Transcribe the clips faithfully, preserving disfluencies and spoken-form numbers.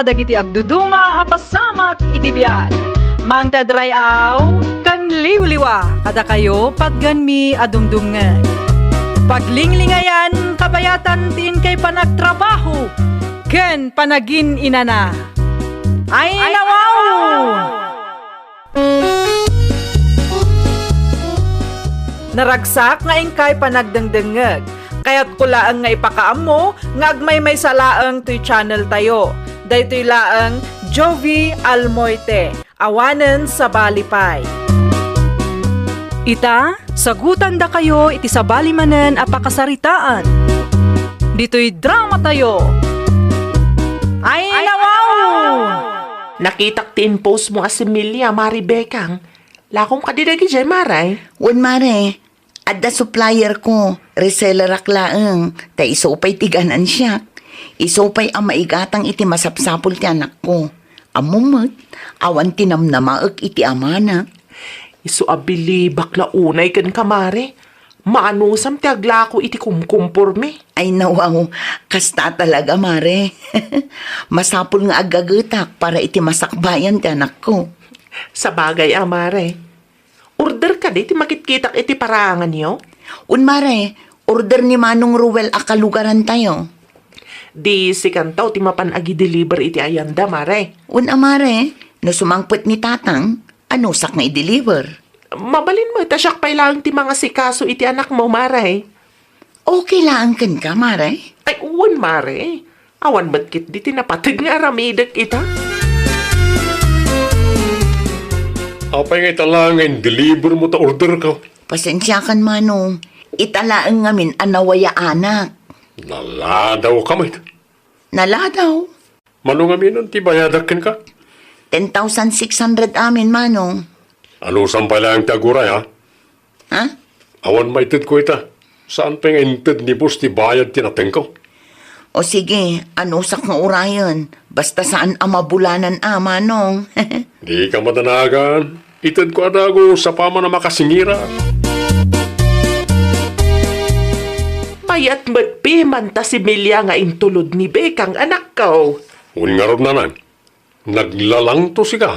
dagiti agduduma a pasamak iti biag. Mangted ray-aw ken liwliwa kadakayo, patganmi a dumdumngeg. Paglinglingayan, kabayatan ti inkay panagtrabaho ken panagin-inana. Ay, nawaw! Naragsak nga inkay panagdengdengngeg. Kayatko laeng nga ipakaammo nga agmaymaysa laeng toy channel tayo. Daytoy laeng Jovie Almoite, awanen sabali pay. Ita, sagutandakayo iti sabali manen a pakasaritaan. Ditoy drama tayo. Ay, nawaw! Nakitak ti in-post mo a similya, Mari Bekang. Lakom kadi dagidiay, Mare? Wen, Mare. Adda supplier ko, resellerak laeng, ta isu pay ti ganansiak. Isu pay a maigatang iti masapsapul ti anakko. Ammom met, awan ti namnamaek iti amana. Isu a bilibak la unay kenka, Mare. Maanusam ti aglako iti kumkumpormi. Ay, nawaw, kasta talaga, Mare. Masapul nga aggagetak para iti masakbayan ti anakko. Sabagay a, Mare. Order kadi ti makitkitak iti paraanganyo? Wen, Mare, order ni Manong Ruel a kalugarantayo. Di sikanto ti mapan agi-deliver iti ayanda, Mare. Wen a, Mare, no sumangpet ni Tatang, anusak nga i-deliver? Mabalin met ta siak pay laeng ti mangasikaso iti anakmo, Mare. Okay laeng kenka, Mare? Ay, wen, Mare. Awan met ketdi ti napateg nga aramidek ita. Apay nga ita laeng nga in-deliver mo ta order ko? Pasensiakan, Manong. Ita laeng ngamin a nawayaanak. Naladaw ka met. Naladaw? Mano ngamin ti bayadak kenka? Ten thousand six hundred amin, Manong. Anusam pay laeng ti aguray, ha? Ha? Awan maitedko ita. Saan pay nga inted ni boss ti bayad ti natengko? O sige, anusak nga urayen. Basta saan a mabulanan a, Manong. Dika madanagan. Itedko a dagus apaman a makasingirak. Mayat met piman ta similya nga intulod ni Bekang, anakko. Wen ngarud, Nanang. Naglalangto sika.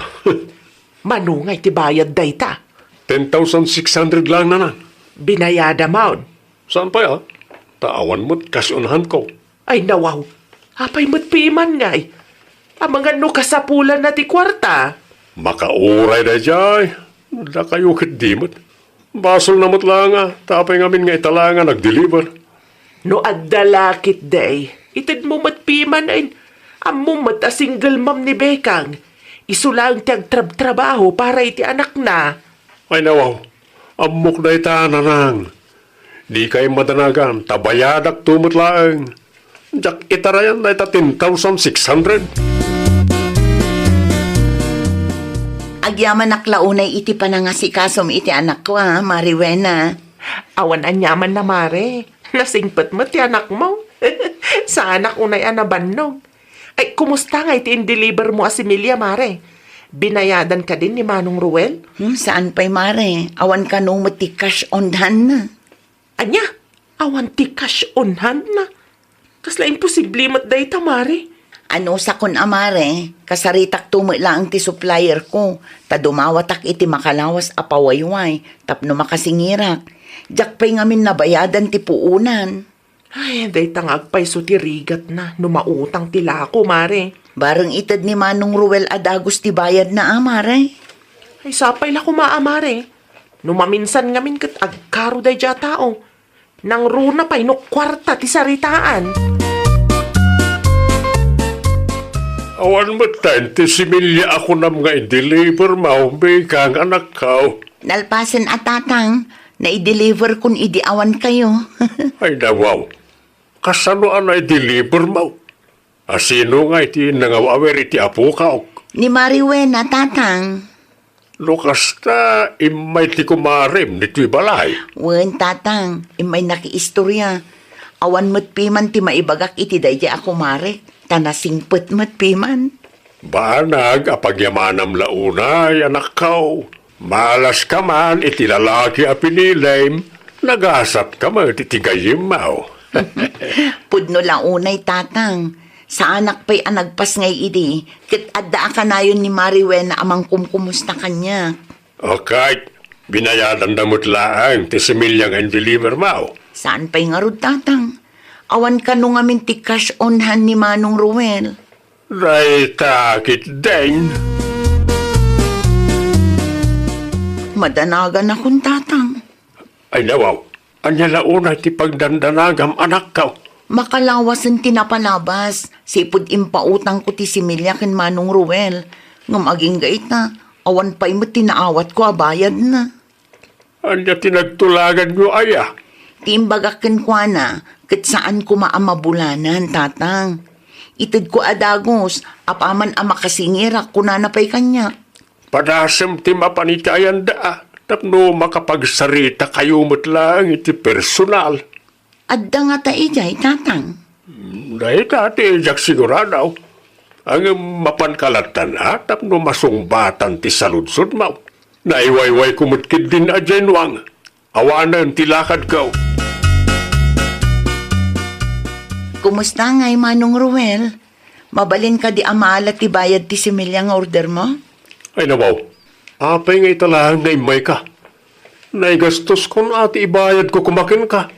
Mano ngay ti bayad dayta? Ten thousand six hundred lang, Nanang. Binayadam, Aun. Saan pay, a? Ta awan met cash on hand ko. Ay, nawaw. Apay met piman ngay? Amangan no kasapulanna ti kuarta? Makauray daydiay. Dakayo ketdi met. Basolna met laeng a, ta apay ngamin nga ita laeng a nag-deliver? No adda la ketdi, itedmo met piman, ay, ammom met a single mom ni Bekang. Isu laeng ti agtrabtrabaho para iti anakna. Ay, nawaw, ammok dayta, Nanang. Dikay madanagan, ta bayadakto met laeng. Diak itarayan dayta ten thousand six hundred. Agyamanak la unay iti panangasikasom iti anakko, a, Mari Wena. Awan aniamanna, Mare. Nasingpet met ti anakmo. Saanak unay a nabannog. Ay, kumusta ngay ti in-deliver mo a similya, Mare? Binayadan kadin ni Manong Ruel? Hmm, saan pay, Mare. Awan kano met ti cash on hand na. Ania? Awan ti cash on hand na? Kasla imposible met dayta, Mare. Anusakon a, Mare, kasaritakto met laeng ti supplier ko, ta dumawatak iti makalawas a pawayway tapno makasingirak. Diak pay ngamin nabayadan ti puonan. Ay, dayta nga agpayso ti rigatna no mautang ti lako, Mare. Bareng ited ni Manong Ruel a dagus ti bayadna a, Mare. Ay, sapay la koma a, Mare. No maminsan ngamin ket agkaro daydiay a tao. Nangruna pay no kuarta ti saritaan. Awan met laeng ti similya a kunam nga i-deliver mo, Bekang, anakko. Nalpasen a, Tatang, nai-deliver kon idi awan kayo. Ay, nawaw. Kasano a nai-deliver mo? A, sino ngay ti nangaw-awer iti apok? Ni Mari Wena, Tatang. No kasta, immay ti kumarem ditoy balay. Wen, Tatang, immay nakiistorya. Awan met piman ti maibagak iti daydiay a kumarek, ta nasingpet met piman. Banag a pagyamanam la unay, anakko. Malas ka man iti lalaki a pinilem, nagasat ka met iti gayyemmo. Pudno la unay, Tatang. Saanak pay a nagpasngay idi, ket adda a kanayon ni Mari Wena a mangkumkumusta kaniak. Okay, binayadanda met laeng ti similya nga in-deliver mo. Saan pay ngarud, Tatang? Awan kano ngamin ti cash on hand ni Manong Ruel. Dayta ketdin. Madanaganakon, Tatang. Ay, nawaw. Ania la unay ti pagdandanagam, anakko? Makalawasen ti napalabas. Sipud impautangko ti similya ken Manong Ruel. Ngem agingga ita, awan pay met ti naawatko a bayadna. Ania ti nagtulaganyo aya? Ti imbagak kenkuana, ket saan koma a mabulanan, Tatang. Itedko a dagus, apaman a makasingirak, kunana pay kaniak. Padasem ti mapan iti ayanda, tapno makapagsarita kayo met laeng iti personal. Adda ngata idiay, Tatang? Dayta ti diak sigurado. Ngem mapanka latta tapno masungbatan ti saludsodmo. Naiwaywayko met ketdin a Januang. Awanen ti lakadko. Kumusta ngay, Manong Ruel? Mabalin kadi a maala ti bayad ti similya nga ordermo? Ay, nawaw. Apay nga ita laeng nga immayka? Naigastoskon a ti ibayadko koma kenka.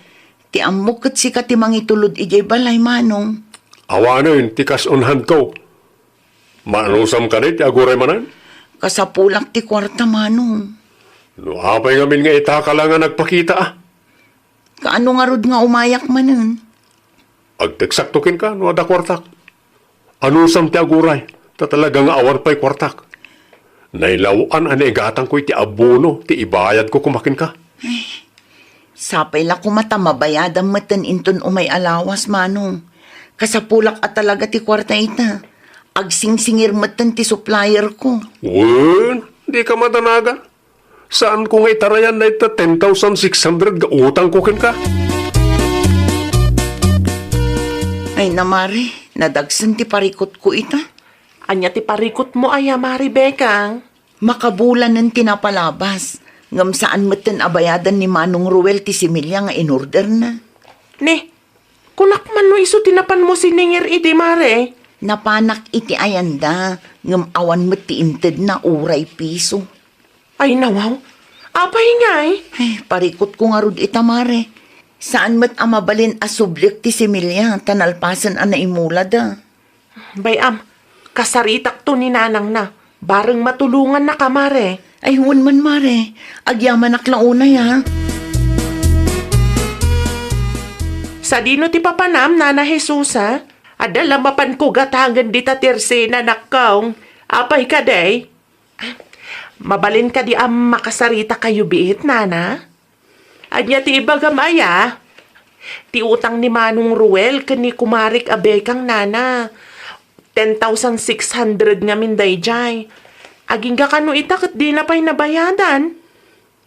Ti ammok ket sika ti mangitulod idiay balay, Manong. Awanen ti cash on handko. Maanusam kadi ti aguray manen? Kasapulak ti kuarta, Manong. No apay ngamin nga ita ka la nga nagpakita, a? Kaano ngarud nga umayak manen? Agteksakto kenka no adda kuartak. Anusam ti aguray, ta talaga nga awan pay kuartak. Nailaw-an a naigatangko iti abono ti ibayadko koma kenka. Sapay la koma ta mabayadam metten inton umay a lawas, Manong. Kasapulak a talaga ti kuarta ita. Agsingsingir metten ti supplierko. Wen, dika madanagan. Saanko nga itarayan dayta ten thousand six hundred nga utangko kenka. Ay na, Mare, nadagsen ti parikutko ita. Ania ti parikutmo aya, Mare Bekang? Makabulanen ti napalabas, ngem saan metten a bayadan ni Manong Ruel ti similya nga inorderna. Ni, kunak man no isu ti napanmo siningir idi, Mare? Napanak iti ayanda, ngem awan met ti intedna uray piso. Ay, nawaw. Apay ngay? Ay, parikutko ngarud ita, Mare. Saan met a mabalin a subliek ti similya ta nalpasen a naimulada. Bay-am, kasaritakto ni nanangna. Bareng matulongannaka, Mare. Ay, wen man, Mare. Agyamanak la unay, a. Sadino ti papanam, Nana Jesusa? Adda la mapanko gatangen dita ti ersena, nakkaw. Apay kadi? Mabalin kadi a makasaritakayo biit, Nana? Ania ti ibagam aya? Ti utang ni Manong Ruel ken ni kumarik a Bekang, Nana. Ten thousand six hundred ngamin daydiay. Agingga kano ita ket dina pay nabayadan.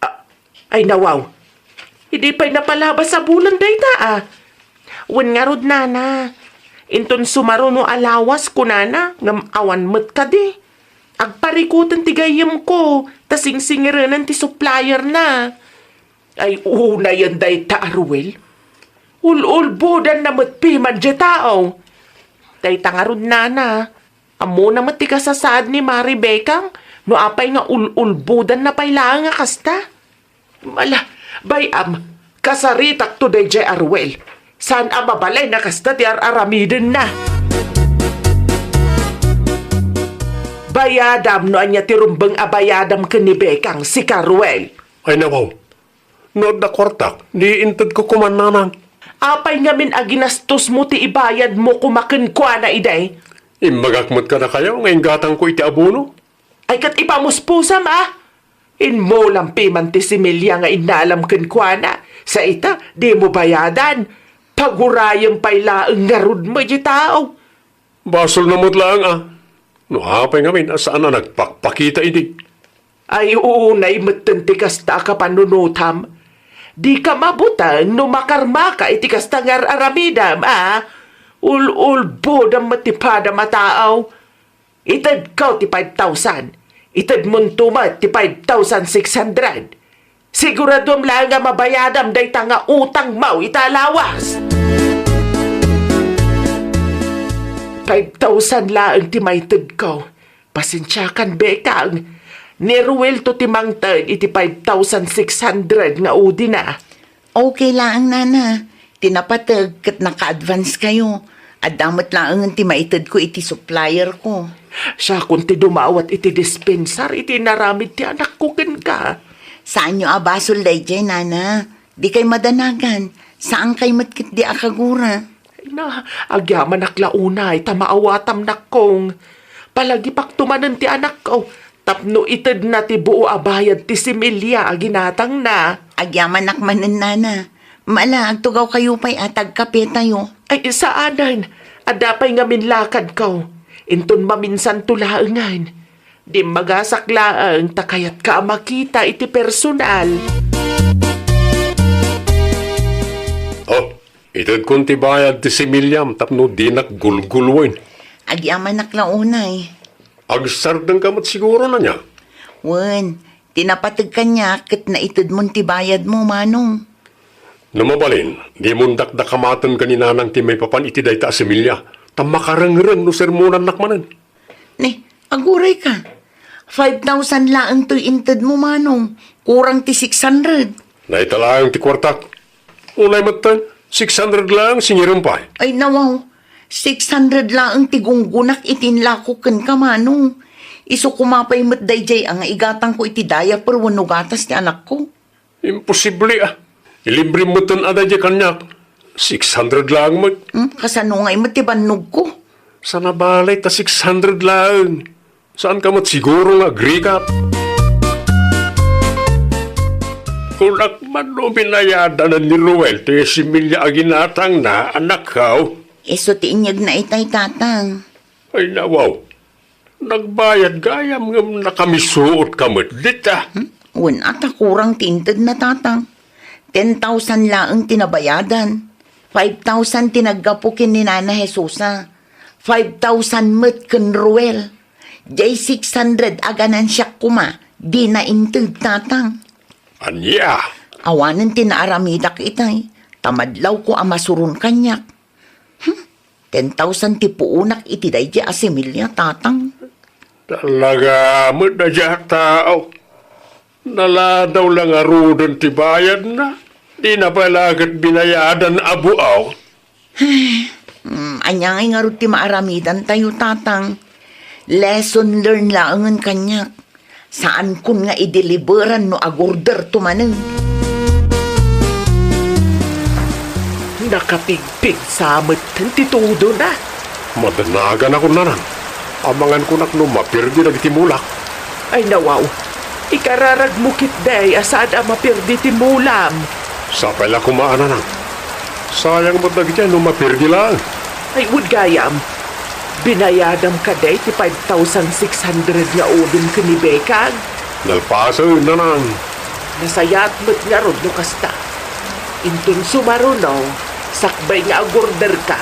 A-, ay, nawaw. Idi pay napalabas a bulan dayta, a. Wen ngarud, Nana. Inton sumaruno a lawas, kunana, ngem awan met kadi. Agparikuten ti gayyemko, ta singsingirenen ti supplierna. Ay, unayen dayta a Ruel. Ul-ulbodanna met piman diay tao. Dayta ngarud, Nana. Ammona met ti kasasaad ni Mari Bekang no apay nga ul-ulbodanna pay laeng a kasta. Ala, bay-am, kasaritakto daydiay a Ruel. Saan a mabalin a kasta ti ar-aramidenna. Bayadam no ania ti rumbeng a bayadam ken ni Bekang, sika, Ruel. Ay, nawaw. No adda kuartak, di intedko koma, nanang. Apay ngamin a ginastosmo ti ibayadmo koma kenkuana idi? Imbagak met kadakayo nga inggatangko iti abono. Ay, ket ipamuspusam, a? Immulam piman ti similya nga innalam kenkuana. Sa ita, dimo bayadan. Pagurayem pay laeng ngarud met diay tao. Basolna met laeng, a. No apay ngamin a saan a nagpakpakita idi? Ay, unay metten ti kasta a kapanunotam. Dika mabuteng no makarmaka iti kasta nga ar-aramidem, a? Ul-ulbodam met ti padam a tao. Itedko ti five thousand. Itedmonto met ti five thousand six hundred. Siguraduem laeng a mabayadam dayta nga utangmo ita a lawas. Five thousand laeng ti maitedko. Pasensiakan, Bekang. Ni Ruelto ti mangted iti five thousand six hundred nga udina. Okay laeng, Nana. Ti napateg ket naka-advance kayo. Adda met laengen ti maitedko iti supplier ko. Siakon ti dumawat iti dispensar iti inaramid ti anakko kenka. Saanyo a basol daydiay, Nana. Dikay madanagan. Saankay met ketdi a kagura. Na, agyamanak la unay ta maawatam, nakkong. Palagipakto manen ti anakko tapno itedna ti buo a bayad ti similya a ginatangna. Agyamanak manen, Nana. Mala, agtugaw kayo pay a tagkapetayo. Ay, saanen. Adda pay ngamin lakadko. Inton maminsanto laengen. Dimmagasak laeng ta kayatka a makita iti personal. Oh, itedkon ti bayad ti similyam tapno dinak gulguluen. Agyamanak la unay. Agsardengka met siguro, Nana? Wen, ti napateg kaniak ket naitedmon ti bayadmo, Manong. No mabalin, dimon dakdakamaten ken ni Nanang ti maipapan iti dayta a similya, ta makarengreng no sermonannak manen. Ne, agurayka. Five thousand laeng toy intedmo, Manong. Kurang ti six hundred. Dayta laeng ti kuartak. Unay metten, six hundred laeng, sinirem pay. Ay, nawaw. Six hundred laeng ti gunggunak iti inlako kenka, Manong. Isu koma pay met daydiay a nga igatangko iti diaper wenno gatas ti anakko. Imposible, a. Ilibre metten a daydiay kaniak. Six hundred laeng met. Hmm, kasano ngay met ti bannogko? Sana balay ta six hundred laeng. Saanka met siguro nga agrika? Kunak man no binayadanan ni Ruel ti similya a ginatangna, anakko. Isu ti inyegna itay, Tatang. Ay, nawaw. Nagbayad gayam ngem nakamisuotka met dita. Hmm? Wen, ata kurang ti intedna, Tatang. Ten thousand laeng ti nabayadan. Five thousand ti naggapu ken ni Nana Jesusa. Five thousand met ken Ruel. Diay six hundred a ganansiak koma, dina inted, Tatang. Ania? Awanen ti naaramidak itay, ta madlawko a masuron kaniak. Hmm? Ten thousand ti puonak iti daydi a similya, Tatang. Talaga met daydi a tao. Naladaw la ngaruden ti bayadna. Dina pay la ket binayadan a buaw. Hmm, ania ngay ngarud ti maaramidantayo, Tatang? Lesson learned laengen kaniak. Saankon nga ideliberan no agorderto manen. Nakapigpigsa met ti tudona. Madanaganakon, Nanang. Amangan konak no maperdi dagiti mulak. Ay, nawaw. Ikararagmo ketdi a saan a maperdi ti mulam. Sapay la koma, Nanang. Sayang met dagiti no maperdi laeng. Ay, wen gayam. Binayadam kadi ti five thousand six hundred nga udim ken ni Bekang? Nalpasen, Nanang. Nasayaat met ngarud no kasta. Inton sumaruno, sakbay nga agorderka,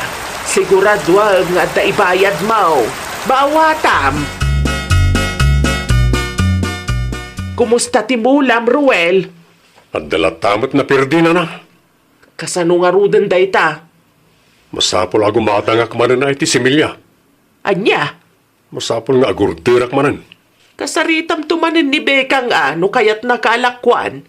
siguraduem nga adda ibayadmo. Maawatam! Kumusta ti mulam, Ruel? Adda latta met naperdi, Nana. Kasano ngaruden dayta? Masapul a gumatangak manen iti similya. Ania? Masapul nga agorderak manen. Kasaritamto manen ni Bekang a no kayatnaka a lakuan.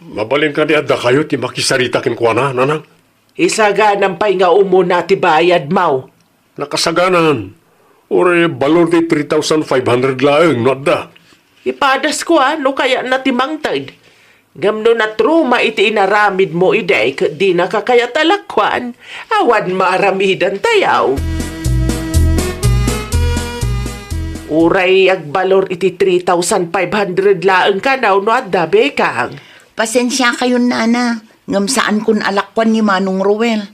Mabalin kadi a dakayo ti makisarita kenkuana, Nanang? Isaganam pay nga umuna ti bayadmo. Nakasaganan. Uray balor ti three thousand five hundred laeng no adda. Ipadasko a no kayatna ti mangted. Ngem no natruma iti inaramidmo idi ket dinaka kayat a lakuan, awan maaramidantayo. Uray agbalor iti three thousand five hundred laeng kano no adda, Bekang. Pasensiakayon, Nana, ngem saankon a lakuan ni Manong Roel.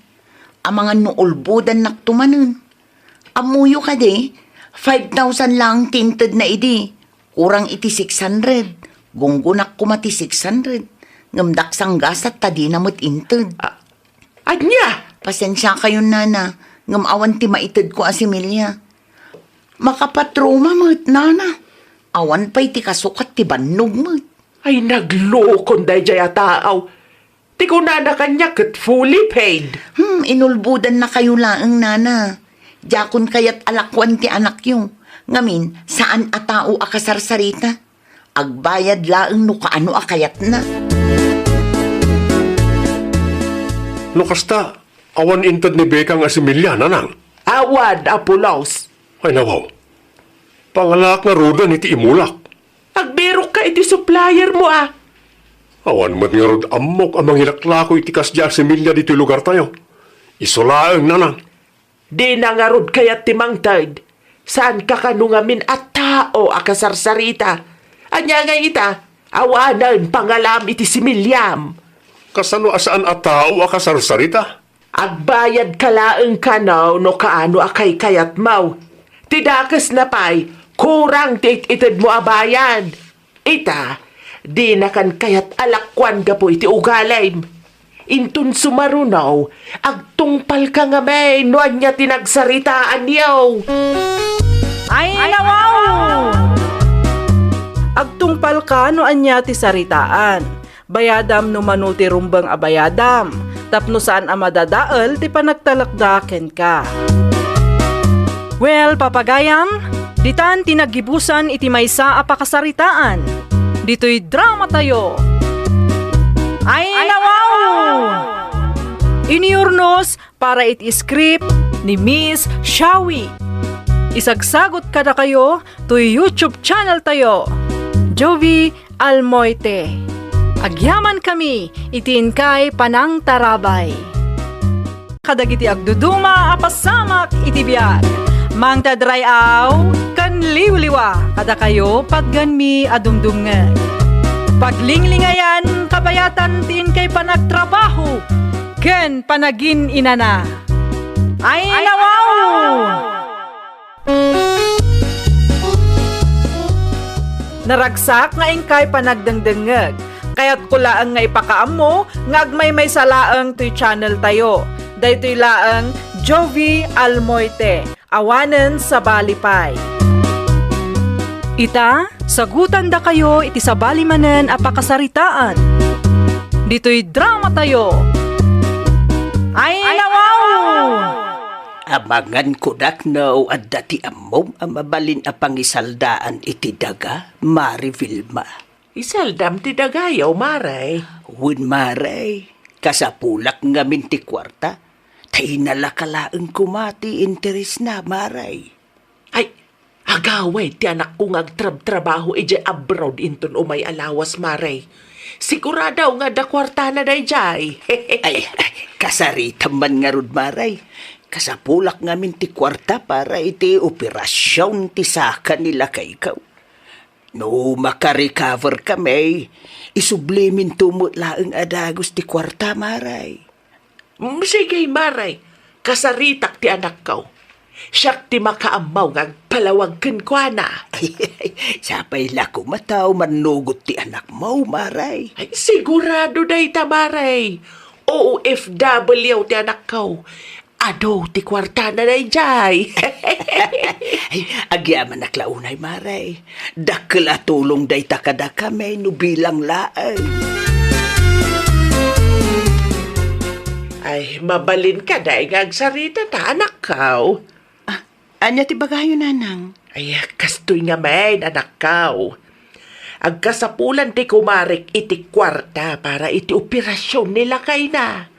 Amangan no ulbodannakto manen. Ammoyo kadi, five thousand laeng ti intedna idi. Kurang iti six hundred. Gunggonak koma ti six hundred. Ngem daksang gasat ta dina met inted. A-, ania? Pasensiakayon, Nana, ngem awan ti maitedko a similya. Makapatruma met, Nana. Awan pay ti kasukat ti bannog met. Ay, naglokon daydiay a taaw. Ti kunana kaniak ket fully paid. Hmm, inulbodannakayo laeng, Nana. Diakon kayat a lakuan ti anakyo. Ngamin, saan a tao a kasarsarita. Agbayad laeng no kaano a kayatna. No kasta, awan inted ni Bekang a similya, nanang? Awan, Apo Los. Ay, nawaw. Pangalaak ngaruden iti imulak. Agbirokka iti supplier mo, a. Awan met ngarud ammok a mangilaklako iti kasdiay a similya ditoy lugartayo. Isu laeng, nanang. Dina ngarud kayat ti mangted. Saanka kano ngamin a tao a kasarsarita. Ania ngay ita? Awanen pangalaam iti similiam. Kasano a saan a tao a kasarsarita? Agbayadka laeng kano no kaano a kaykayatmo. Ti dakesna pay, kurang ti it-itedmo a bayad. Ita, dinakan kayat a lakuan gapu iti ugalim. Inton sumaruno, agtungpalka ngamin no ania ti nagsaritaanyo. Ay, nawaw! Agtungpalka no ania ti saritaan. Bayadam no mano ti rumbeng a bayadam, tapno saan a madadael ti panagtalekda kenka. Well, papagayam, ditan ti naggibusan iti maysa a pakasaritaan. Ditoy dramatayo. Ay, nawaw! Iniurnos para iti script ni Miss Shawi. Isagsagot kadakayo toy YouTube channel tayo, Jovi Almoite. Agyamankami iti inkay panangtarabay. Kadagiti agduduma a pasamak iti biag, mangted ray-aw ken liwliwa kadakayo patgenmi a dumdumngeg. Paglinglingayan kabayatan ti inkay panagtrabaho ken panagin-inana. Ay, nawaw! Naragsak nga inkay panagdengdengngeg. Kayatko laeng nga ipakaammo nga agmaymaysa laeng toy channel tayo. Daytoy laeng Jovi Almoite, awanen sabali pay. Ita, sagutandakayo iti sabali manen a pakasaritaan. Ditoy dramatayo. Ay, nawaw! Amangan kodak no adda ti ammom a mabalin a pangisaldaan iti daga, Mare Vilma. Isaldam ti dagayo, Mare. Wen, Mare. Kasapulak ngamin ti kuarta. Ta inalaka laeng koma ti interesna, Mare. Ay, agawid ti anakko nga agtrabtrabaho idiay abroad inton umay a lawas, Mare. Sigurado nga adda kuartana daydiay. Ay, ay, kasaritam man ngarud, Mare. Kasapulak ngamin ti kuarta para iti operasion ti saka ni lakayko. No makarecover kami, isubliminto met laeng a dagus ti kuarta, Mare. Mm, sige, Mare. Kasaritak ti anakko. Siak ti makaammo nga agpalawag kenkuana. Ay, ay, sapay la koma ta umannugot ti anakmo, Mare. Ay, sigurado dayta, Mare. O F W ti anakko. Adu ti kuartana daydiay. Ay, agyamanak la unay, Mare. Dakkel a tulong dayta kadakami no bilang laeng. Ay, mabalin kadi nga agsarita ta, anakko. Ah, ania ti bagayo, nanang? Ay, kastoy ngamin, anakko. Agkasapulan ti kumarek iti kuarta para iti operasion ni lakayna.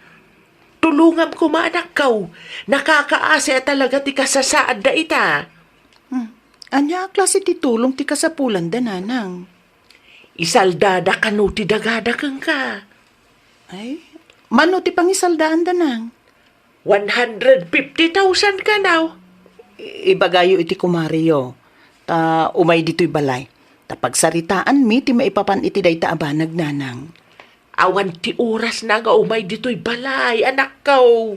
Tulongam koma, anakko. Nakakaasi a talaga ti kasasaadda ita. Hmm. Ania a klase ti tulong ti kasapulanda, nanang? Isaldada kano ti dagada kenka. Ay, mano ti pangisaldaanda, nang? One hundred fifty thousand kano. I-, ibagayo iti kumareyo. Ta umay ditoy balay. Ta pagsaritaanmi ti maipapan iti dayta a banag, nanang. Awan ti orasna nga umay ditoy balay, anakko.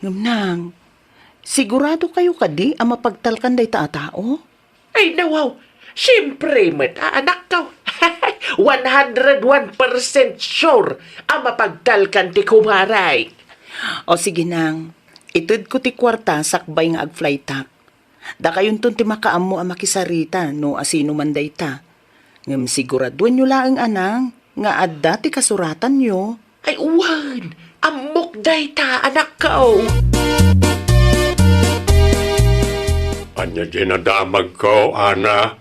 Ngem, nang, siguradokayo kadi a mapagtalkan dayta a tao? Ay, nawaw. Siempre met, a, anakko. One hundred one percent sure a mapagtalkan ti kumare. O sige, nang, itedko ti kuarta sakbay nga agflytak. Dakayonton ti makaammo a makisarita no asino man dayta. Ngem siguraduenyo laeng, a, nang, nga adda ti kasuratanyo. Ay, wen, ammok dayta, anakko. Ania diay nadamagko, Ana?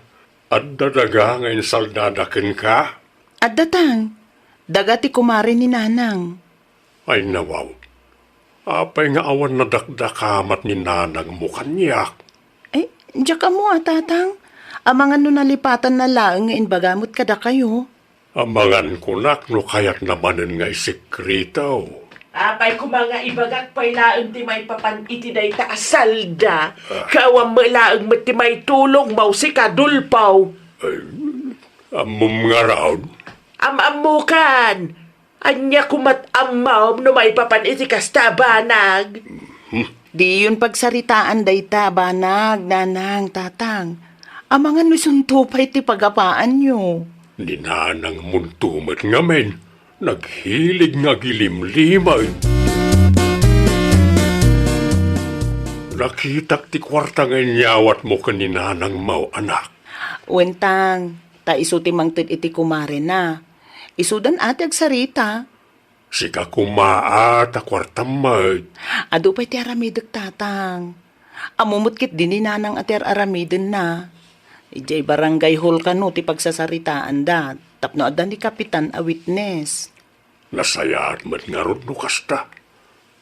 Adda daga nga insaldada kenka? Adda, Tang. Daga ti kumare ni Nanang. Ay, nawaw. Apay nga awan nadakdakamat ni nanangmo kaniak? Eh, diak ammo a, Tatang. Amangan no nalipatanna laeng nga imbaga met kadakayo. Amangan kunak no kayatna manen nga isekreto. Apay koma nga ibagak pay laeng ti maipapan iti dayta a salda, Ah. Kawan met laeng met ti maitulongmo, sika, Dulpaw. Ay, ammom ngarud? Am-ammokan. Ania komat ammom no maipapan iti kasta a banag? Hmm. Diyon pagsaritaan dayta a banag, Nanang, Tatang. Amangan no isunto pay ti pagapaanyo. Ni nanangmonto met ngamin, naghilig nga agilimlimay. Nakitak ti kuarta nga inyawatmo ken ni nanangmo, anak. Wen, Tang, ta isu ti mangted iti kumarena. Isudan a ti agsarita. Sika koma a ta kuartam met. Adu pay ti aramidek, Tatang. Ammo met ketdi ni Nanang a ti ar-aramidenna. Idiay barangay hall kano ti pagsasaritaanda tapno adda ni Kapitan a witness. Nasayaat met ngarud no kasta.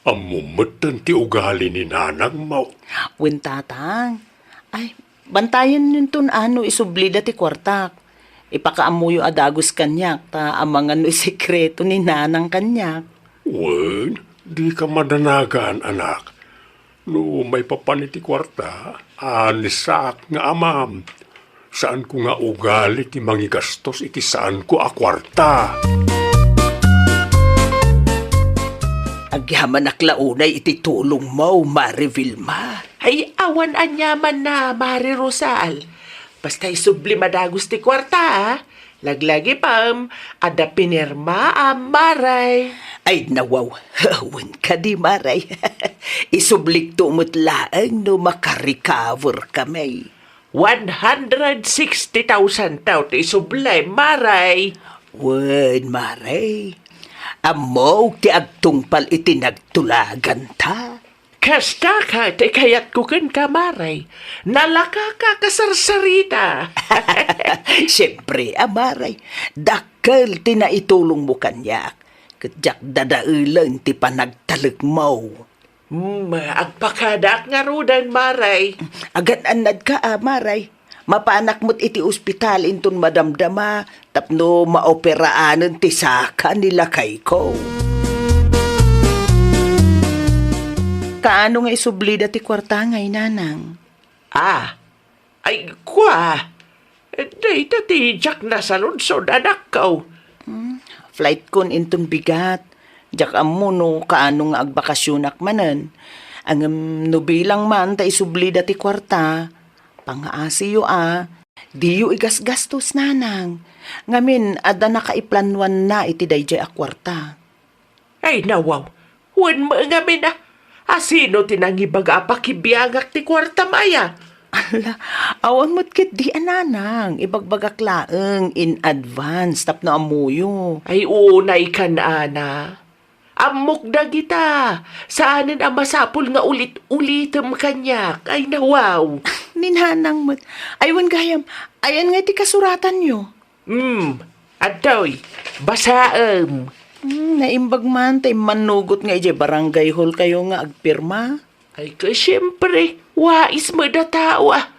Ammom metten ti ugali ni nanangmo. Wen, Tatang. Ay, bantayennonton a no isublida ti kuartak. Ipakaammoyo a dagus kaniak, ta amangan no isekreto ni Nanang kaniak. Wen, dika madanagan, anak. No maipapan iti kuarta, anisak nga amam. Saanko nga ugali ti mangigastos iti saanko a kuarta. Agyamanak la unay iti tulongmo, Mare Vilma. Ay, awan aniamanna, Mare Rosal. Basta isublim a dagus ti kuarta, a. Laglagipem, adda pinirmaam, Mare. Ay, nawaw. Wen kadi, Mare. Isublikto met laeng no makarecover kami. One hundred sixty thousand ti isublim, Mare. Wen, Mare. Ammok ti agtungpal iti nagtulaganta. Kasta ka ti kayatko kenka, Mare. Nalaka ka kasarsarita. Siempre a, Mare. Dakkel ti naitulongmo kaniak. Ket diak dadaelen ti panagtalekmo. Hmm, agpakadaak ngaruden, Mare. Agan-annadka a, Mare. Mapanak met iti ospital inton madamdama tapno maoperaanen ti saka ni lakayko. Kaano nga isublida ti kuarta ngay, Nanang? Ah, ay, kua. Dayta ti diak nasaludsod, anakko. Hmm, flightkon inton bigat. Diak ammo no kaano nga agbakasyonak manen. Ngem no bilang man ta isublida ti kuarta, pangaasiyo a, diyo igasgastos, Nanang. Ngamin, adda nakaiplanuanna iti daydiay a kuarta. Ay, nawaw. Wen met ngamin a. A, sino ti nangibaga a pakibiangak ti kuartam aya? Ala, awan met ketdi a, Nanang. Ibagbagak laeng in advance tapno ammoyo. Ay, unay kan, Ana. Ammok dagita. Saanen a masapul nga ulit-ulitem kaniak. Ay, nawaw. Ni Nanang met. Ay, wen gayam. Ayan nga iti kasuratanyo? Hmm, adtoy, basaem. Hmm, naimbag man ta immannugot nga idiay barangay hall kayo nga agpirma. Ay, ket siempre, wais met a tao, a.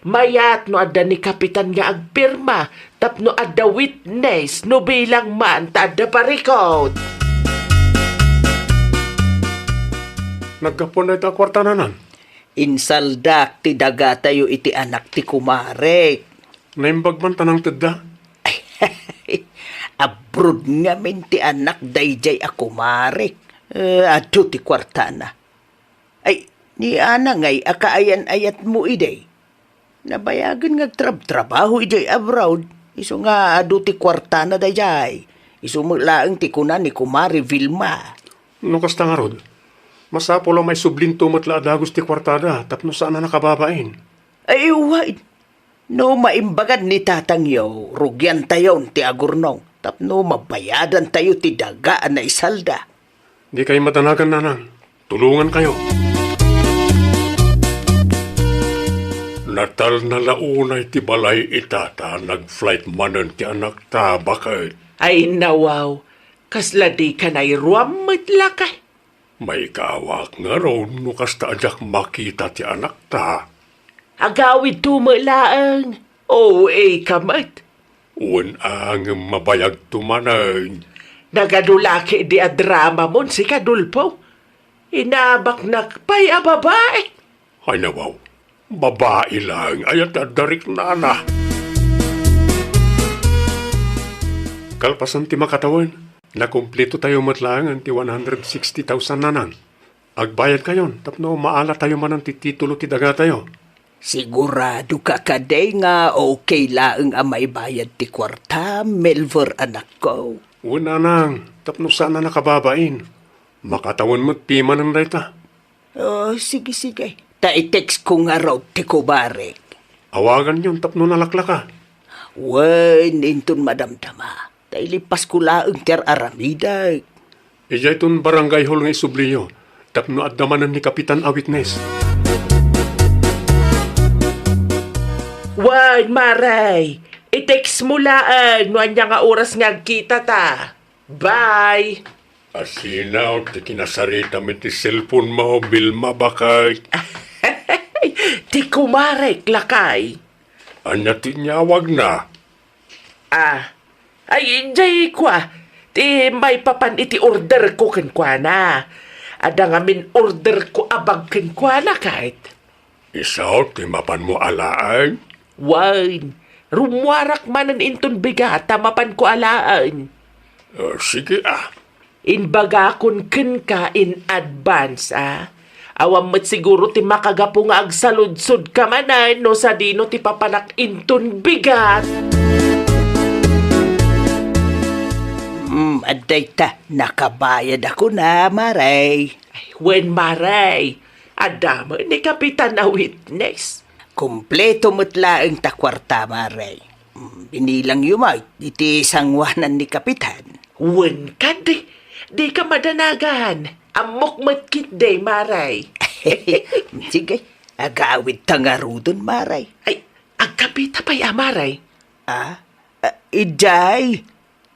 Mayat no adda ni kapitan nga agpirma tapno adda witness no bilang man ta adda parikut. Naggapuan dayta a kuarta, Nanang? Insaldak ti dagatayo iti anak ti kumarek. Naimbag man ta nangtedda. Abroad ngamin ti anak daydiay a kumarek. Eh, adu ti kuartana. Ay, ni Ana ngay a kaayan-ayatmo idi. Nabayagen nga agtrabtrabaho idiay abroad. Isu nga adu ti kuartana daydiay. Isu met laeng ti kuna ni Kumare Vilma. No kasta ngarud, masapul a maisublinto met la a dagus ti kuartada tapno saan a nakababain. Ay, wen. No maimbagan ni tatangyo, rugiantayon ti agurnong tapno mabayadantayo ti daga a naisalda. Dikay madanagan, Nanang. Tulongankayo. Natalna la unay ti balay ita ta nag-flight manen ti anakta, baket. Ay, nawaw. Kasla dika nairuam met, lakay. Maikawak ngarud no kasta a diak makita ti anakta. Agawidto met laeng. O A ka met. Wen a, ngem mabayagto manen. Nagadu la ketdi a dramamon, sika, Dolfo. Inabaknak pay a babai. Ay, nawaw. Babai laeng aya ti adda riknana. Kalpasan ti makatawen, nakumpletotayo met laengen ti one hundred sixty thousand, Nanang. Agbayadkayon tapno maalatayo manen ti titulo ti dagatayo. Siguradoka kadi nga okay laeng a maibayad ti kuarta, Melver, anakko? Wen, Nanang, tapno saan a nakababain. Makatawen met pimanen dayta. Oh, sige, sige. Ta i-text ko ngarud ti kumarek. Awaganyon tapno nalaklaka. Wen, inton madamdama. Ta ilipas ko laeng ti ar-aramidek. Idiayton barangay hall nga isubliyo, tapno adda manen ni Kapitan a witness. Wen, Mare, i-text mo laeng no ania nga oras nga agkitata. Bye! Asinaw ti kinasaritam iti cellphone mo, Vilma, baket. Ti kumarek, lakay. Ania ti inyawagna? Ah, ay, jay kua, ti maipapan iti order ko kenkuana. Adda ngamin order ko a bag kenkuana, ket. Isu ti mapanmo alaen? Wen, rummuarak manen inton bigat ta mapanko alaen. Ah, sige, ah. Imbagakon kenka in advance, a. Awan met siguro ti makagapu nga agsaludsodka manen no sadino ti papanak inton bigat. Hmm, adda ita, nakabayadakon, Mare. Ay, wen, Mare. Adda met ni Kapitan a witness. Kompleto met laeng ta kuarta, Mare. Hmm, binilangyo met iti sanguanan ni Kapitan. Wen kadi, dika madanagan. Ammok met ketdi, Mare. Sige, agawidta ngaruden, Mare. Ay, agkapita pay a, Mare. Ah? Ah, idiay?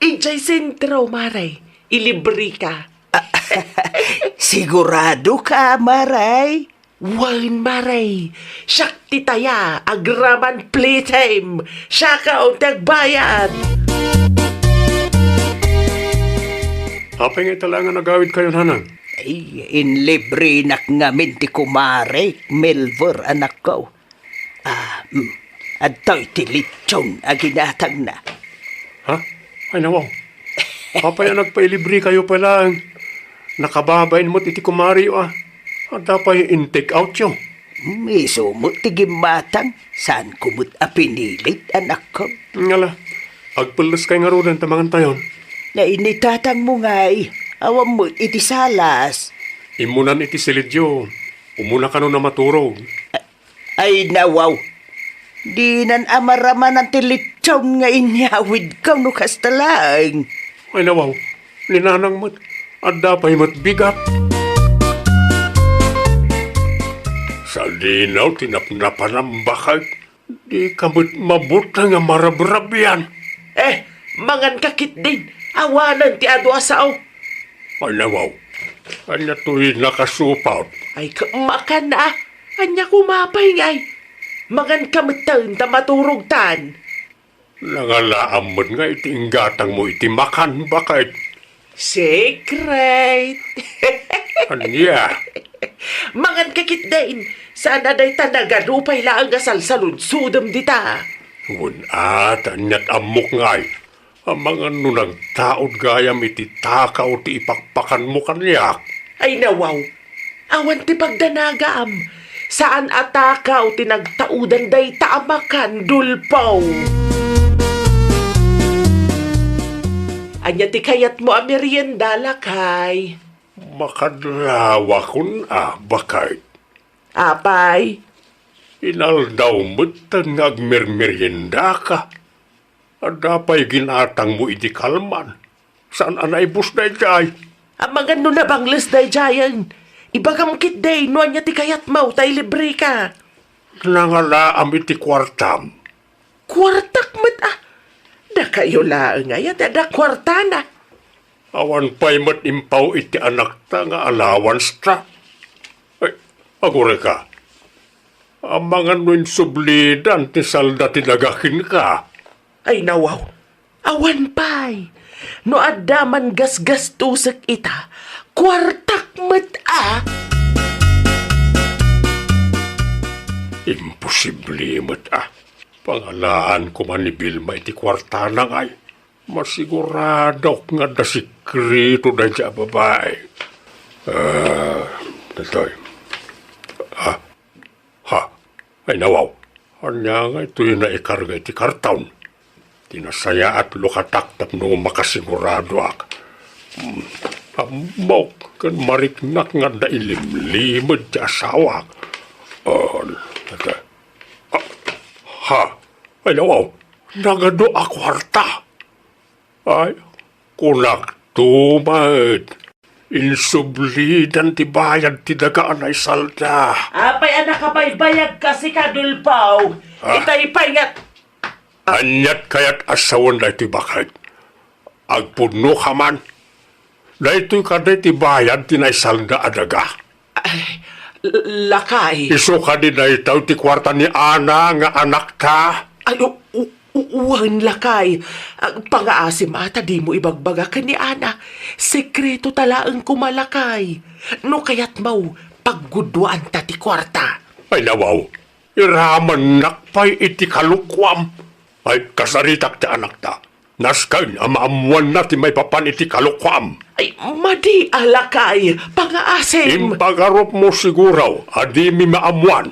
Idiay sentro, Mare. Ilibreka. Siguradoka, Mare? Wen, Mare. Siak ti taya, agraman playtime. Siak ti agbayad. Apay nga ita laeng a nagawidkayo, Nanang? Ay, inlibrenak ngamin ti kumarek, Melver, anakko. Ah, mm. Adtoy ti litson a ginatangna. Ha? Ay, nawaw. Apay a nagpailibrekayo pay laeng? Nakababain met iti kumareyo, a. Adda pay in-take outyo. Mm, isu met ti gimmatang. Saanko met a pinilit, anakko. Ngala, agpelleskay ngaruden ta mangantayon. Nainitatangmo ngay. Awan met iti salas. Immunan iti silidyo. Umuna kano a maturog. Ay, nawaw. Dinan a maramanan ti litson nga inyawidko no kasta laeng. Ay, nawaw. Ni Nanang met, adda pay met bigat. Sadino ti napnapanam, baket? Dika met mabuteng a marabrabian. Eh, manganka ketdin. Awanen ti adu a sao. Ay, nawaw. Ania toy nakasupot? Ay, ka-, makan na, a. Ania koma pay ngay? Manganka metten ta maturogtan. Nangalaam met nga iti inggatangmo iti makan, baket. Secret. Ania? Manganka ketdin. Saan a dayta nagadu pay laeng a salsaludsodem dita. Wen a, ta aniat ammok ngay. Amangan no nagtaud gayam iti takaw ti ipakpakanmo kaniak. Ay, nawaw. Awan ti pagdanagam. Saan a takaw ti nagtaudan dayta a makan, Dolfo. Ania ti kayatmo a merienda, lakay? Makadlawakon a, baket. Apay? Inaldaw metten nga agmermeriendaka. Adda pay ginatangmo idi kalman. Saan a naibus daydiay? Amangan no nabangles daydiayen. Ibagam ketdi no ania ti kayatmo ta ilibreka. Nangalaam iti kuartam. Kuartak met a. Dakayo laeng aya ti adda kuartana. Awan pay met impaw iti anakta nga allowance ta. Ay, agurayka. Amangan no insublidan ti salda ti daga kenka. Ay, nawaw. Awan pay. No adda man gasgastosek ita, kuartak met a. Imposible met a. Pangalaan koma ni Vilma iti kuartana ngay. Masiguradok nga adda sekreto dayta a babai. Ah, daytoy. Ah, ha. Ay, nawaw. Ania nga itoy naikarga iti karton? Ti nasayaat, lukatak tapno makasiguradoak. Hmm, ammok ken mariknak nga adda ilimlimed ti asawak. Oh, teka. Ah, ha? Ay, nawaw. Nagadu a kuarta. Ay, kunakto met. Insublidan ti bayad ti daga a naisalda. Apay a nakabaybayag kasi ka, Dulpaw? Ah. Itay pay nga... Aniat kayat a sawen daytoy baket? Agpudno ka man. Daytoy kadi ti bayad ti naisalda a daga? Ay, l-, lakay. Isu kadi daytoy ti kuarta ni Ana nga anakta? Ay, u-, u-, u-, wen, lakay. Ah, pangaasim a ta dimo ibagbaga ken ni Ana. Sekreto ta laeng koma, lakay. No kayatmo, pagguduanta ti kuarta. Ay, nawaw. Iramennak pay iti kalokuam. Ay, kasaritak ti anakta. Nasken a maammoanna ti maipapan iti kalokuam. Ay, madi a lakay, pangaasim. Impagarupmo siguro a dimi maammoan.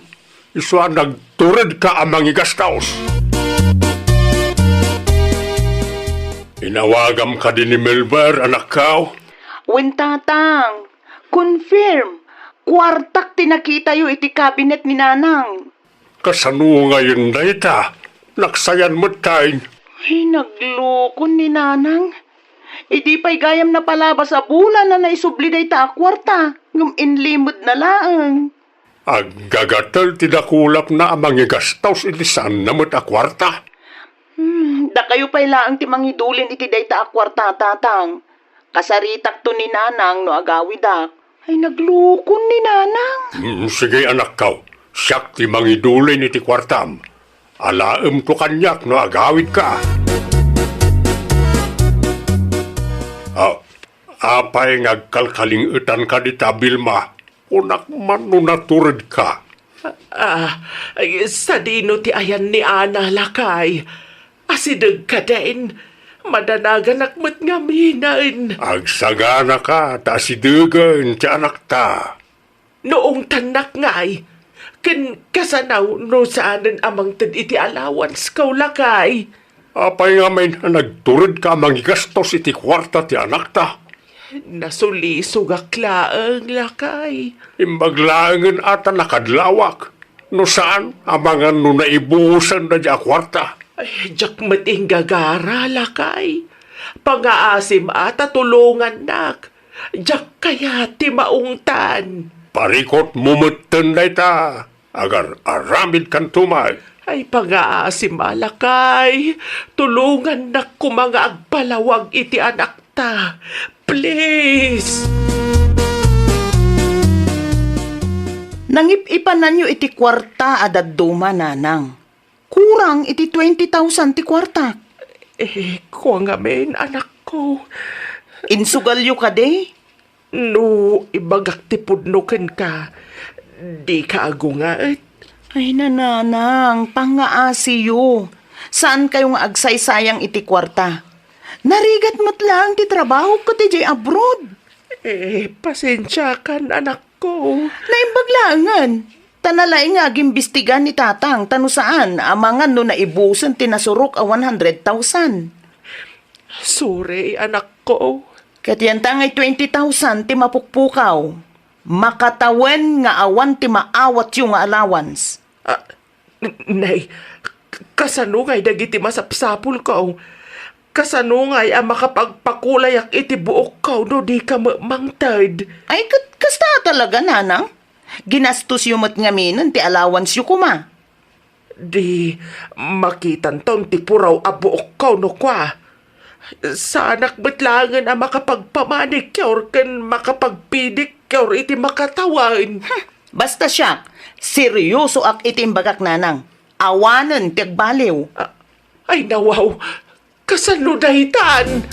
Isu a nagturedka a mangigastos. Inawagam kadi ni Melber, anakko? Wen, tatang. Confirm. Kuartak ti nakitayo iti kabinet ni Nanang. Kasano ngayen dayta? Naksayan metten. Ay, naglukon ni Nanang. Idi pay gayam napalabas a bulan a naisubli dayta a kuarta, ngem inlimedna laeng. Aggagatel ti dakulapna a mangigastos iti saanna met a kuarta. Hmm, dakayo pay laeng ti mangidulin iti dayta a kuarta, tatang. Kasaritakto ni Nanang no agawidak. Ay, naglukon ni Nanang. Mm, sige, anakko. Siak ti mangidulin iti kuartam. Alaemto kaniak no agawidka. Ah, apay nga agkalkaling-etanka dita, Vilma? Kunak man no naturedka. Ah, ay, sadino ti ayan ni Ana, lakay? Asideg kadin. Madanaganak met ngaminen. Agsaganaka ta asidegen ti anakta. No ungtannak ngay, ken kasano no saanen a mangted iti allowance ko, lakay? Apay ngamin a nagturedka a mangigastos iti kuarta ti anakta? Nasulisogak laeng, lakay. Imbag laengen a ta nakadlawak. No saan, amangan no naibusen dayta a kuarta. Ay, diak met inggagara, lakay. Pangaasim a ta tulongannak. Diak kayat ti maungtan. Parikutmo metten dayta. Agar-aramidkanto met. Ay, pangaasim a, lakay. Tulongannak koma nga agpalawag iti anakta. Please! Nangip-ipananyo iti kuarta a dadduma, Nanang. Kurang iti twenty thousand ti kuartak. Eh, kua ngamin, anakko. Insugalyo kadi? No ibagak ti pudno kenka, dika agungaet. Ay, nanang, pangngaasiyo. Saankayo nga agsaysayang iti kuarta. Narigat met laeng ti trabahok ket idiay abroad. Eh, pasensiakan, anakko. Naimbag laengen. Ta nalaing nga agimbistiga ni tatang, ta no saan, amangan no naibusen ti nasurok a one hundred thousand. Sorry, anakko. Ket yanta ngay twenty thousand ti mapukpukaw. Makatawen nga awan ti maawatyo nga allowance. Ah, n-, nay, k-, kasano ngay dagiti masapsapulko? Kasano ngay a makapagpakulayak iti buokko no dika met mangted? Ay, ket kasta talaga, nanang. Ginastosyo met ngaminen ti allowanceyo koma. Di makitanton ti puraw a buokko no kua. Saanak met laengen a makapagpamanicure ken makapagpedicure iti makatawen. Basta siak, seryosoak iti imbagak, nanang. Awanen ti agbaliw. A-, ay, nawaw. Kasano daytan?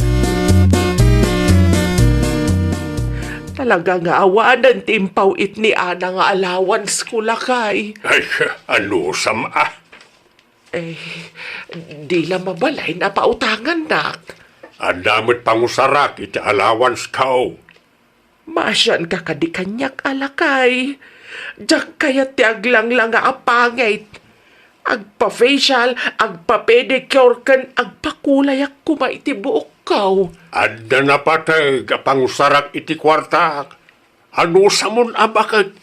Talaga nga awanen ti impaw-it ni Ana nga allowance ko, lakay. Ay, anusam a? Eh, di la mabalin a pautangannak. Adda met pangusarak iti allowance ko. Maasianka kadi kaniak a lakay. Diak kayat ti aglangla nga a pangit. Agpa-facial, agpa-pedicure, ken agpakulayak koma iti buokko. Adda napateg a pangusarak iti kuartak. Anusamon a baket?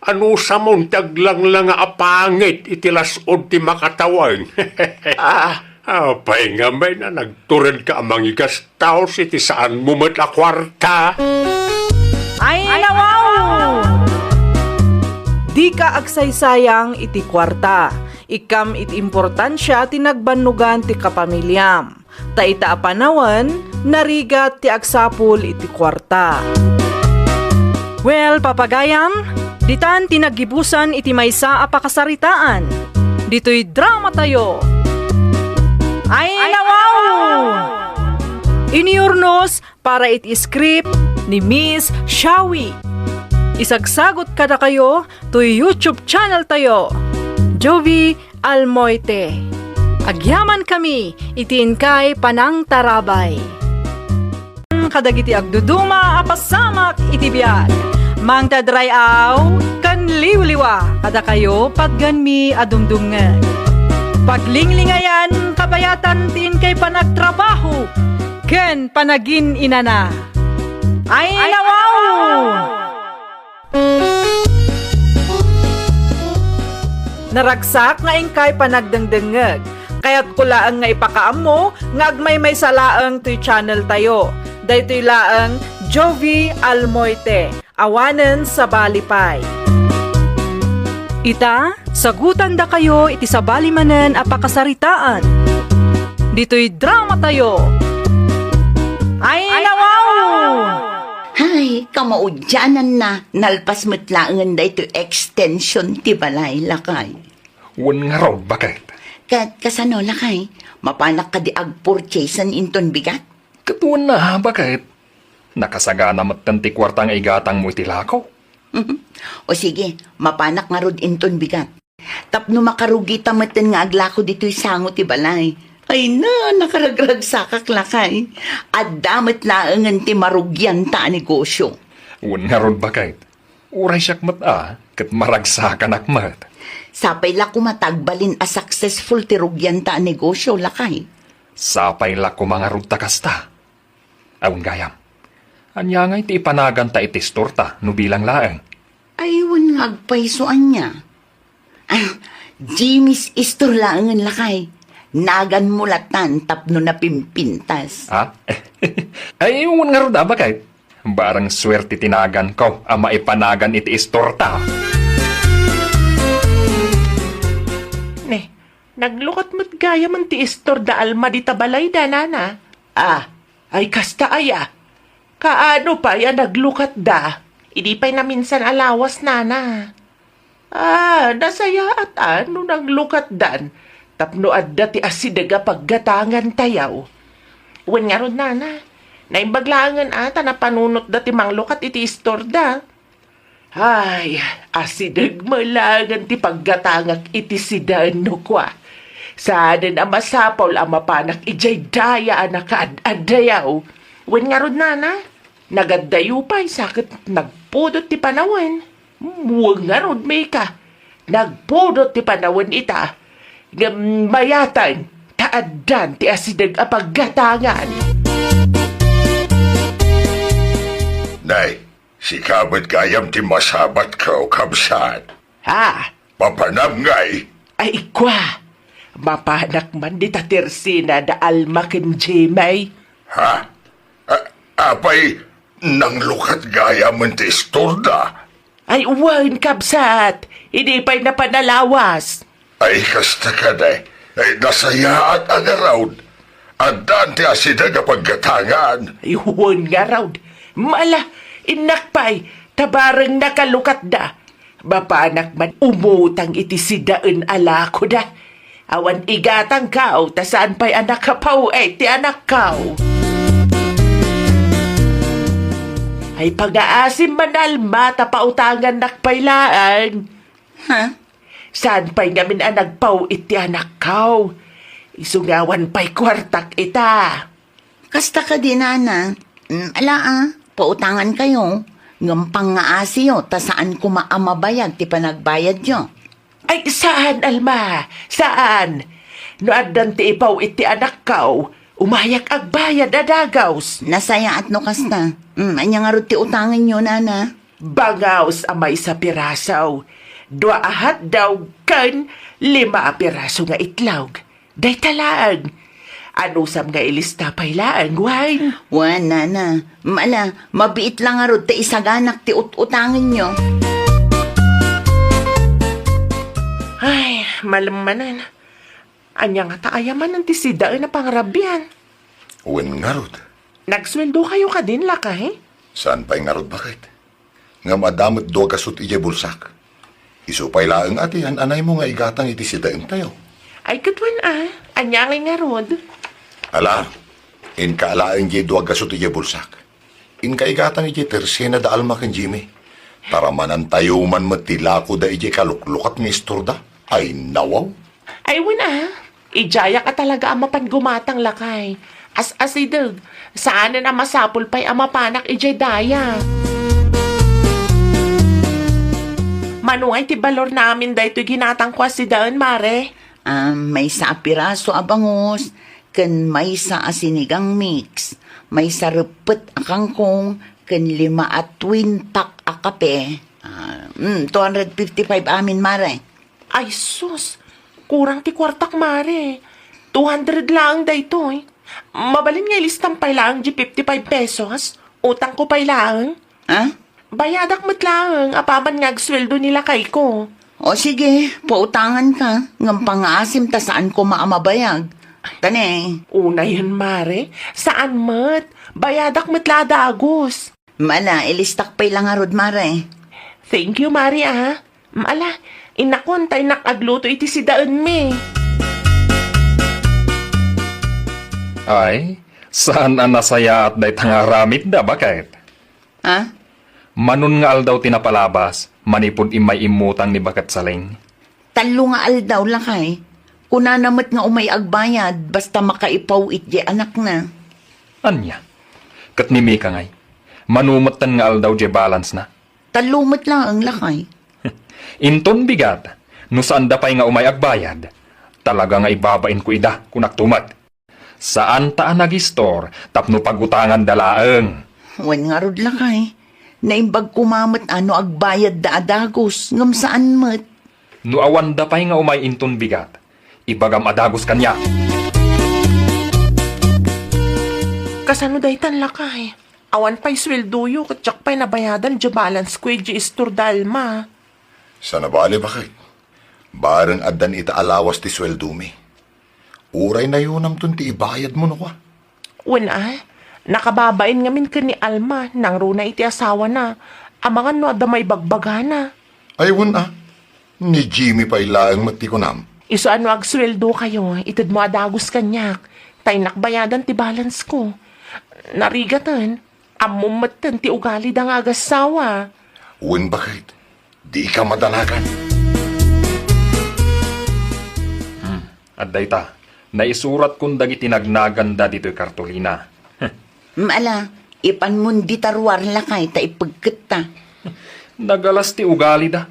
Anusamon ti aglangla nga a pangit iti las-ud ti makatawen? Ah. Apay ngamin a nagturedka a mangigastos iti saanmo met a kuarta? Ay, nawaw! Dika agsaysayang iti kuarta. Ikkam iti importansia ti nagbannogan ti kapamiliam. Ta ita a panawen, narigat ti agsapul iti kuarta. Well, papagayam, ditan ti naggibusan iti maysa a pakasaritaan. Ditoy dramatayo. Ay, nawaw! Iniurnos para iti script ni Miss Shawi. Isagsagot kadakayo toy YouTube channel tayo, Jovie Almoite. Agyamankami iti inkay panangtarabay. Kadagiti agduduma a pasamak iti biag, mangted ray-aw ken liwliwa kadakayo, patgenmi a dumdumngeg. Paglinglingayan, kabayatan ti inkay panagtrabaho ken panagin-inana. Ay, nawaw! Naragsak nga inkay panagdengdengngeg. Kayatko laeng nga ipakaammo nga agmaymaysa laeng toy channel tayo. Daytoy laeng Jovie Almoite, awanen sabali pay. Ita, sagutandakayo iti sabali manen a pakasaritaan. Ditoy dramatayo. Ay, nawaw! Ay, kamaudiananna, nalpas met laengen daytoy extension ti balay, lakay. Wen ngarud, baket? Ket kasano, lakay? Mapanak kadi agpurchasen inton bigat? Ket wen a, baket? Nakasagana metten ti kuarta nga igatangmo iti lako. O sige, mapanak ngarud inton bigat. Tapno makarugita metten nga aglako ditoy sango ti balay. Ay na, nakaragragsakak, lakay. Adda met laengen ti marugianta a negosio. Wen ngarud, baket? Uray siak met a, ket maragsakanak met. Sapay la koma ta agbalin a successful ti rugianta a negosio, lakay. Sapay la koma ngarud ta kasta. Awan gayam. Ania ngay ti ipanaganta iti istorta no bilang laeng? Ay, wen nga agpayso ania? Ah, Jimmy's Store laengen, lakay. Naganmo latan tapno napimpintas. Ha? Ay, wen ngarud a, baket? Bareng suerte ti naganko a maipanagan iti istorta. Ne, naglukat met gayam ti istor da Alma dita balayda, nana. Ah, ay kasta aya. Kaano pay a naglukatda? Idi pay naminsan a lawas, nana. Ah, nasayaat a no nanglukatdan tapno adda ti asideg a paggatangantayo. Wen ngarud, nana, naimbag laengen a ta napanunotda ti manglukat iti istorda. Ay, asideg met laengen ti paggatangak iti sidan no kua. Saanen a masapul a mapanak idiay daya a nakaad-addayo. Wen ngarud, nana, nagaddayo pay sa ket nagpudot ti panawen. Wen ngarud, Mika, nagpudot ti panawen ita. Ngem mayaten, ta addan ti asideg a paggatangan. Nay, sika met gayam ti masabatko, kabsat. Ha? Mapanam ngay? Ay, kua. Mapanak man dita tersina da Alma ken Jemay. Ha? A-, apay, nanglukat gayam ti istorda? Ay, wen, kabsat. Idi pay napan a lawas. Ay, kasta kadi. Ay, nasayaat a ngarud. Addan ti asideg a paggatangan. Ay, wen ngarud. Mala, innak pay, ta bareng nakalukatda. Mapanak man umutang iti sidaen a lakoda. Awan igatangko, ta saan pay a nakapaw-it ti anakko. Ay, pangaasim man, Alma, ta pautangannak pay laeng. Ha? Saan pay ngamin a nagpaw-it ti anakko? Isu nga awan pay kuartak ita. Kasta kadi, nana. Mm, ala, a, pautangankayo. Ngem pangngaasiyo, ta saan koma a mabayag ti panagbayadyo. Ay, saan, Alma? Saan? No addan ti ipaw-it ti anakko, umayak agbayad a dagus. Nasayaat no kasta. Mm, ania ngarud ti utangenyo, nana? Bangus a maysa piraso, dua a hotdog, ken lima a piraso nga itlog. Dayta laeng. Anusam nga ilista pay laeng, wen? Wen, nana. Mala, mabiit la ngarud ta isaganak ti ut-utangenyo. Ay, malem manen. Ania ngata aya manen ti sidaen a pangarabian? Wen ngarud. Nagsueldokayo kadin, lakay? Saan pay ngarud, baket? Ngem adda met dua gasut idiay bulsak. Isu pay laeng a ti an-anaymo nga igatang iti sidaentayo. Ay, ket wen a, ania ngay ngarud? Ala, inka laeng diay dua gasut idiay bulsak. Inka igatang idiay tersena da Alma ken Jimmy. Taramanantayo man met ti lakoda idiay kaluklukat nga istorda. Ay, nawaw. Ay, wen a. Idiayak a talaga a mapan gumatang, lakay. As-asideg, saanen a masapul pay a mapanak idiay daya. Mano ngay ti balor na amin daytoy ginatangko a sidaen, mare? Ah, maysa a piraso a bangus, ken maysa a sinigang mix, maysa reppet a kangkong, ken lima a twin pack a kape. Ah, mm, two hundred fifty-five amin, mare. Ay sus, kurang ti kuartak, mare. Two hundred laeng daytoy. Mabalin nga ilistam pay laeng di fifty-five pesos. Utangko pay laeng. Ha? Bayadak met laeng apaman nga agsueldo ni lakayko. O sige, pautanganka, ngem pangaasim ta saan koma a mabayag. Tane. Unayen, mare, saan met. Bayadak met la a dagus. Mala, ilistak pay la ngarud, mare. Thank you, mare, ah. Mala, inakon ta innak agluto iti sidaenmi. Ay, saan a nasayaat dayta nga aramidda, baket? Ha? Manon nga aldaw ti napalabas, manipud immay immutang ni Baket Saling. Tallo nga aldaw, lakay. Kunana met nga umay agbayad, basta makaipaw-it diay anakna. Ania? Ket ni Mika ngay, mano metten nga aldaw diay balance na? Tallo met laeng, lakay. Inton bigat, no saanda pay nga umay agbayad, talaga nga ibabainko ida, kunakto met. Saanta a nagistor tapno pagutanganda laeng. Wen ngarud, lakay. Naimbag koma met a no agbayadda a dagus, ngem saan met. No awanda pay nga umay inton bigat, ibagam a dagus kaniak. Kasano daytan, lakay? Awan pay sueldoyo, ket diak pay nabayadan diay balance ko idiay istor da Alma. Saan a bale, baket? Bareng addan ita a lawas ti sueldomi. Uray nayunamton ti ibayadmo, no kua. Wen a, nakababain ngamin ken ni Alma, nangruna iti asawana. Amangan no adda maibagbagana. Ay, wen a. Ni Jimmy pay laeng met ti kunam. Isu a no agsueldokayo, itedmo a dagus kaniak, ta innak bayadan ti balance ko. Narigaten, ammom metten ti ugalida nga agassawa. Wen, baket, dika madanagan. Hmm, adda ita. Naisuratkon dagiti nagnaganda ditoy kartolina. Mala, ipanmon dita ruar, lakay, ta ipegketta. Nagalas ti ugalida.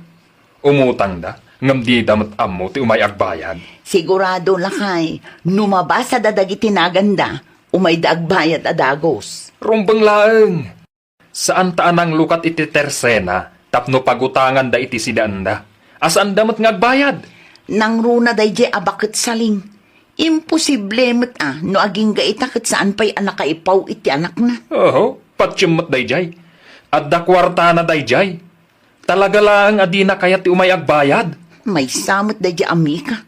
Umutangda, ngem dida met ammo ti umay agbayad. Sigurado, lakay, no mabasada dagiti naganda, umayda agbayad a dagus. Rumbeng laeng. Saanta a nanglukat iti tersena tapno pagutanganda iti sidaenda, a saanda met nga agbayad. Nangruna daydiay a Baket Saling. Imposible met a no agingga ita ket saan pay a nakaipaw iti anakna. Oho, patiem met daydiay. Adda kuartana daydiay. Talaga laeng a dina kayat ti umay agbayad. Maysa met daydi a Mika.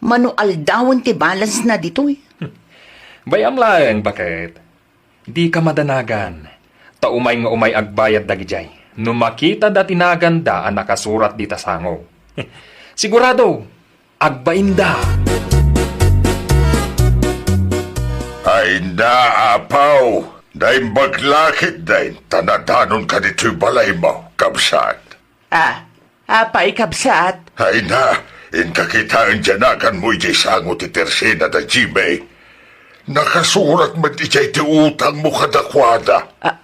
Mano aldawen ti balance na ditoy. Bay-am laeng, baket. Dika madanagan. Ta umay nga umay agbayad dagidiay no makitada ti naganda a nakasurat dita sango. Sigurado, agbainda. Ay na, apaw! Naimbag la ketdin, ta nadanonka ditoy balaymo, kabsat. Ah, apay, kabsat? Ay na, inka kitaen diay naganmo idiay sango ti tersena da Jimmy. Nakasurat met idiay ti utangmo kadakuada. Ah,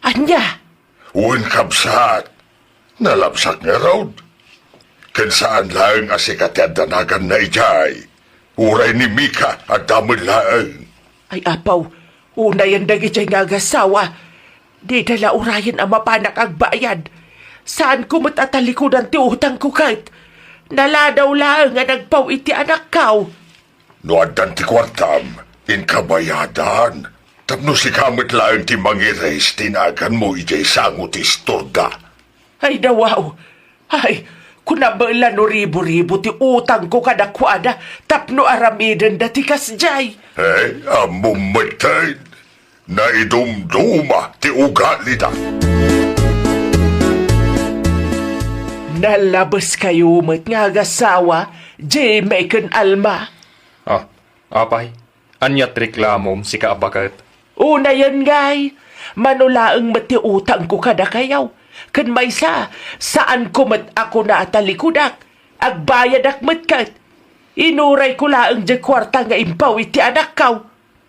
ania? Wen, kabsat. Nalabsak ngarud. Ken saan laeng a sika ti adda naganna idiay. Uray ni Mika, adda met laeng. Ay, apaw, unayen dagidiay nga agasawa. Dida la urayen a mapanak agbayad. Saanko met a talikudan ti utangko ket. Naladaw laeng a nagpaw iti anakkaw. No addan ti kuartam, inka bayadan. Tapno sika met laeng ti mangiris ti naganmo idiay sango ti istorda. Ay, dawaw! Ay, kunam la no ribo-ribo ti utangko kadakuada tapno aramidenda ti kasdiay. Eh, ammom metten, naidumduma ti ugalida. Nalabeskayo met nga agasawa, Jimmy ken Alma. Ah, apay, ania ti reklamom, sika a baket? Unayen ngay, mano laeng met ti utangko kadakayo. Ken maysa, saanko met a kuna a talikudak. Agbayadak met ket. Inurayko laeng diay kuarta nga impaw iti anakkaw.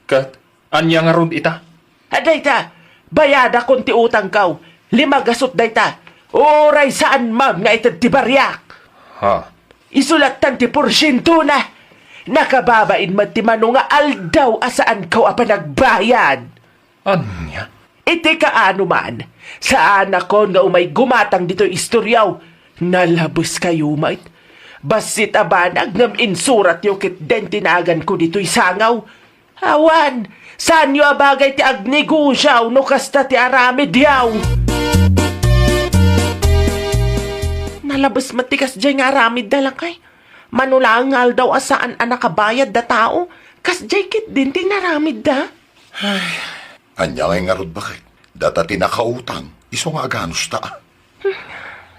Ket ania ngarud ita? A, dayta, bayadakon ti utangkaw. Lima gasut dayta. Uray saan man nga ited ti bariak. Ha? Isu lattan ti porsientona. Nakababain met ti mano nga aldaw a saankaw a panagbayad. Ania? Iti kaano man, saanakon nga umay gumatang ditoy istoryaw. Nalabeskayo met. Bassit a banag ngem insuratyo ketdin ti naganko ditoy sangaw. Awan, saanyo a bagay ti agnegosiaw no kasta ti aramidyo. Nalabes met ti kasdiay nga aramidda, lakay. Mano laeng nga aldaw a saan a nakabayad da tao, kasdiay ketdin ti inaramidda. Ay, ania ngay ngarud, baket? Data ti nakautang, isu nga aganusta.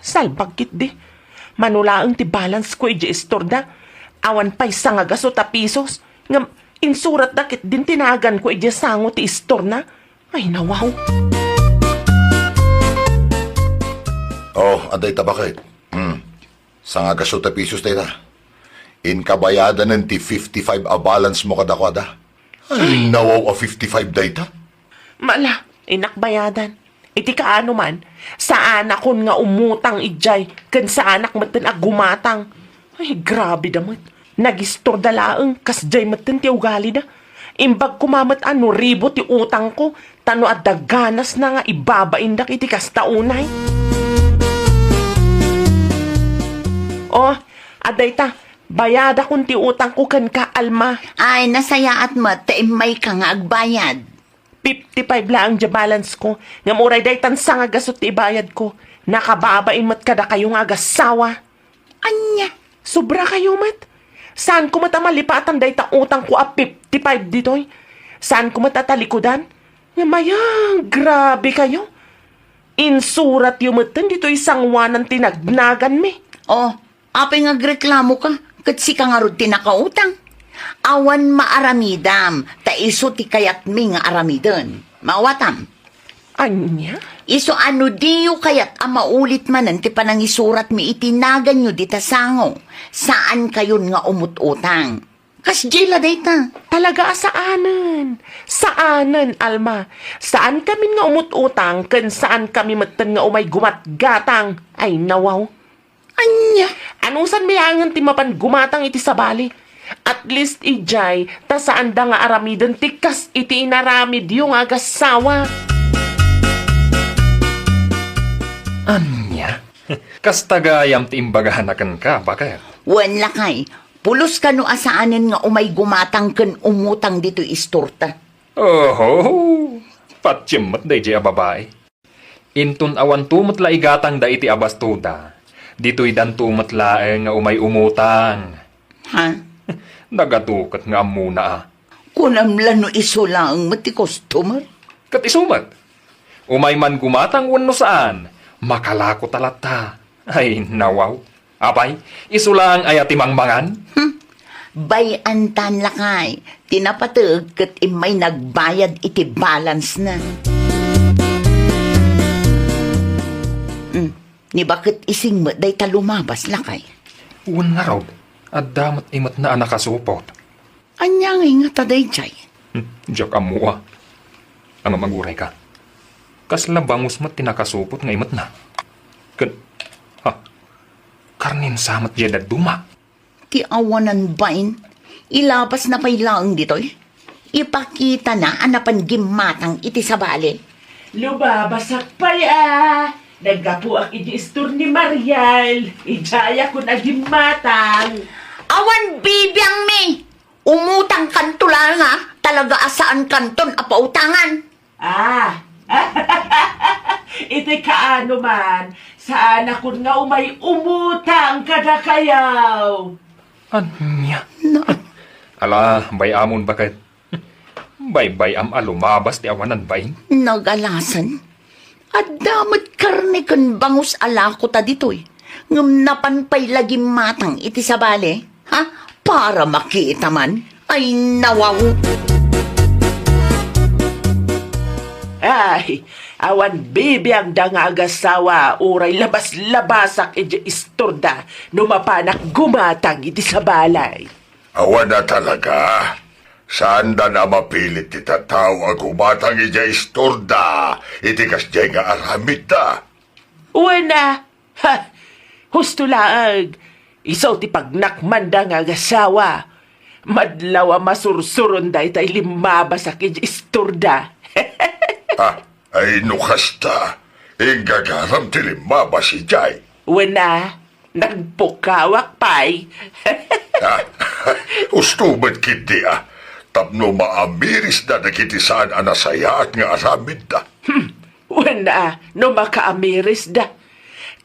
Salbag ketdi. Mano laeng ti balance ko idiay istorda. Awan pay sangagasut a pisos. Ngem insuratda ketdin ti naganko idiay sango ti istorna. Ay, nawaw. Oh, adda ita, baket. Hmm. Sangagasut a pisos dayta. Inka bayadanen ti fifty-five a balance mo kadakuada. Ay, nawaw a fifty-five dayta. Mala, innak bayadan. Iti kaano man, saanakon nga umutang idiay, ken saanak metten a gumatang. Ay, grabe da met. Nagistorda laeng, kasdiay metten ti ugalida. Imbag koma met a no ribo ti utangko, ta no adda ganasna nga ibabaindak iti kasta unay. Oh, adda ita, bayadakon ti utangko kenka, Alma. Ay, nasayaat met ta immayka nga agbayad. Fifty-five laeng diay balance ko, ngem uray daytan sangagasut ti ibayad ko. Nakababain met kadakayo nga agasawa. Ania? Sobrakayo met. Saanko met a malipatan dayta utangko a fifty-five ditoy. Saanko met a talikudan. Ngem aya, grabe kayo. Insuratyo metten ditoy sangoanan ti nagnaganmi. Oh, apay nga agreklamoka? Ket sika ngarud ti nakautang. Awan maaramidam, ta isu ti kayatmi nga aramiden. Maawatam? Ania? Isu a no diyo kayat a maulit manen ti panangisuratmi iti naganyo dita sango, saankayon nga umut-utang. Kasdiay la dayta. Talaga a saanen. Saanen, Alma. Saankamin nga umut-utang ken saankami metten nga umay gumatgatang. Ay, nawaw. Ania? Anusanmi laengen ti mapan gumatang iti sabali? At least idiay, ta saanda nga aramiden ti kas iti inaramidyo nga agasawa. Ania? Kasta gayam ti imbagana kenka, baket? Wen, lakay, pulos kano a saanen nga umay gumatang ken umutang ditoy istorta. Oho, patiem met daydiay a babai. Inton awanto met la igatangda iti abastoda, Ditoy danto met laeng nga umay umutang. Ha? Nagadu ket nga ammona a. Kunam la no isu laeng met ti customer? Ket isu met. Umay man gumatang wenno saan, makalako ta latta. Ay, nawaw. Apay, isu laeng aya ti mangmangan? Hmm. Bay-antan lakay, ti napateg ket immay nagbayad iti balance na. Hmm. Ni baket ising met dayta lumabas lakay. Wen ngarud, adda met imetna a nakasupot. Ania nga ingata daydiay? Hmm, diak ammo a. Ngem aguray ka. Kasla bangus met ti nakasupot nga imetna. Ken, ha, karnensa met diay dadduma. Ti awanan bain, ilabasna pay laeng ditoy. Ipakitana a napan gimmatang iti sabali. Lumabasak pay a. Naggapuak iti istor ni Mariel. Idiay a kun a gimmatang. Awan bibiangmi! Umutangkanto laeng a, talaga a saankanton a pautangan. Ah. Iti kaano man, saan a kun nga umay umutang kadakayo. Ania? Na- Ala, bay-amon baket. Baybay-am a lumabas ti awanan bain. Nagalasen. Adda met karne ken bangus a lakota ditoy. Ngem napan pay la gimmatang iti sabali, ha? Para makita man. Ay, nawaw. Ay, awan bibiangda nga agasawa, uray labas-labasak iti istorda no mapanak gumatang iti sabali. Awan a talaga. Saandan a mapilit ti tattao a gumatang idiay istorda iti kasdiay nga aramidda. Wen a, ha, husto laeng. Isu ti pagnakmanda nga agasawa. Madlaw a masursuron daytay limmabasak iti istorda. Ha? Ay, no kasta, inggagaram ti limmabas idiay. Wen a, nagpukawak pay. Ah, husto met ketdi a, tapno maamirisda dagiti saan a nasayaat nga aramidda. Hmm, wen a, no makaamirisda.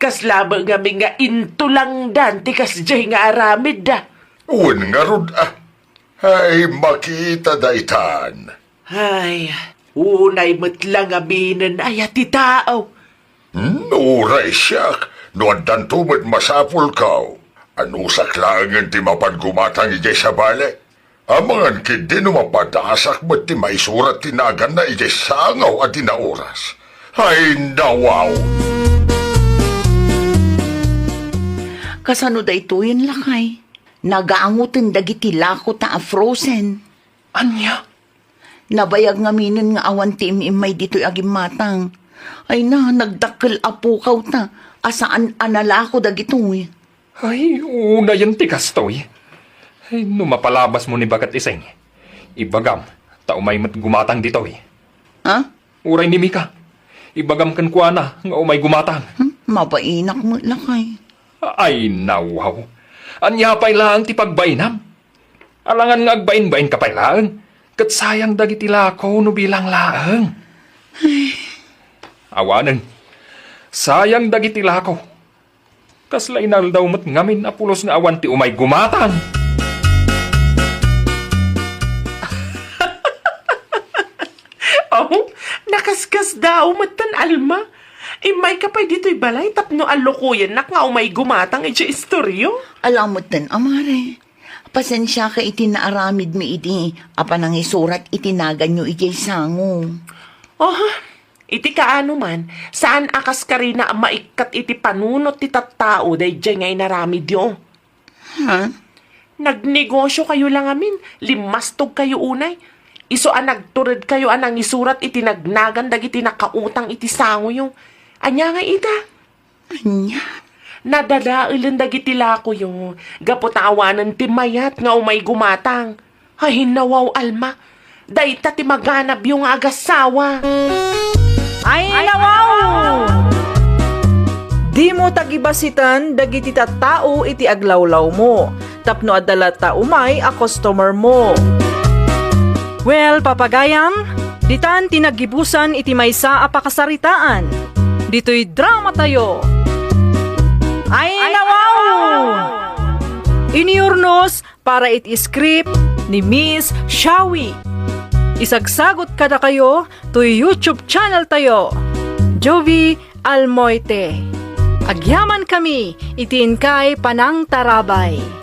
Kasla met ngamin nga intulangdan ti kasdiay nga aramidda. Wen ngarud a, ay, makita daytan. Ay, unay met la ngaminen aya ti tao. Hmm, uray siak, no addanto met masapulko. Anusak laengen ti mapan gumatang idiay sabali. Amangan ketdi no mapadasak met ti maisurat ti naganna idiay sango a dinaoras. Ay, nawaw! Kasano daytoyen, lakay? Nagangoten dagiti lakota a frozen. Ania? Nabayag ngaminen nga awan ti im-immay ditoy a gimmatang. Ay na, nagdakkel a pukawta, a saan a nalako dagitoy. Ay, unayen ti kastoy. Ay, no mapalabasmo ni baket ising, ibagam, ta umay met gumatang ditoy. Ha? Uray ni Mika, ibagam kenkuana nga umay gumatang. Hmm, mabainak met lakay. Ay, nawaw. Ania pay laeng ti pagbainam? Alangan nga agbainbainka pay laeng, ket sayang dagiti lako no bilang laeng. Awanen, sayang dagiti lako. Kasla inaldaw met ngamin a pulos nga awan ti umay gumatang. Oh, nakaskasdaaw metten, Alma. Immayka pay ditoy balay tapno allokoyennak nga umay gumatang idiay istoryo. Ala metten, a mare. Pasensiaka iti naaramidmi idi a panangisurat iti naganyo idiay sango. Oh, iti kaano man, saan a kas karina a maikkat iti panunot ti tattao daydiay nga inaramidyo. Ha? Nagnegosiokayo la ngamin, limmastogkayo unay. Isu a nagturedkayo a nangisurat iti nagnagan dagiti nakautang iti sangoyo. Ania nga ita? Ania? Nadadaelen dagiti lakoyo, gapu ta awanen ti mayat nga umay gumatang. Ay, nawaw, Alma. Dayta ti maganabyo nga agasawa. Ay, nawaw! Dimo tagibasiten dagiti tattao iti aglawlawmo, tapno adda latta umay a customer mo. Well, papagayam, ditan ti naggibusan iti maysa a pakasaritaan. Ditoy dramatayo. Ay, para iti script ni Miss Shawi. Isagsagut kadakayo toy YouTube channel tayo, Jovie Almoite. Agyaman kami iti inkay panangtarabay.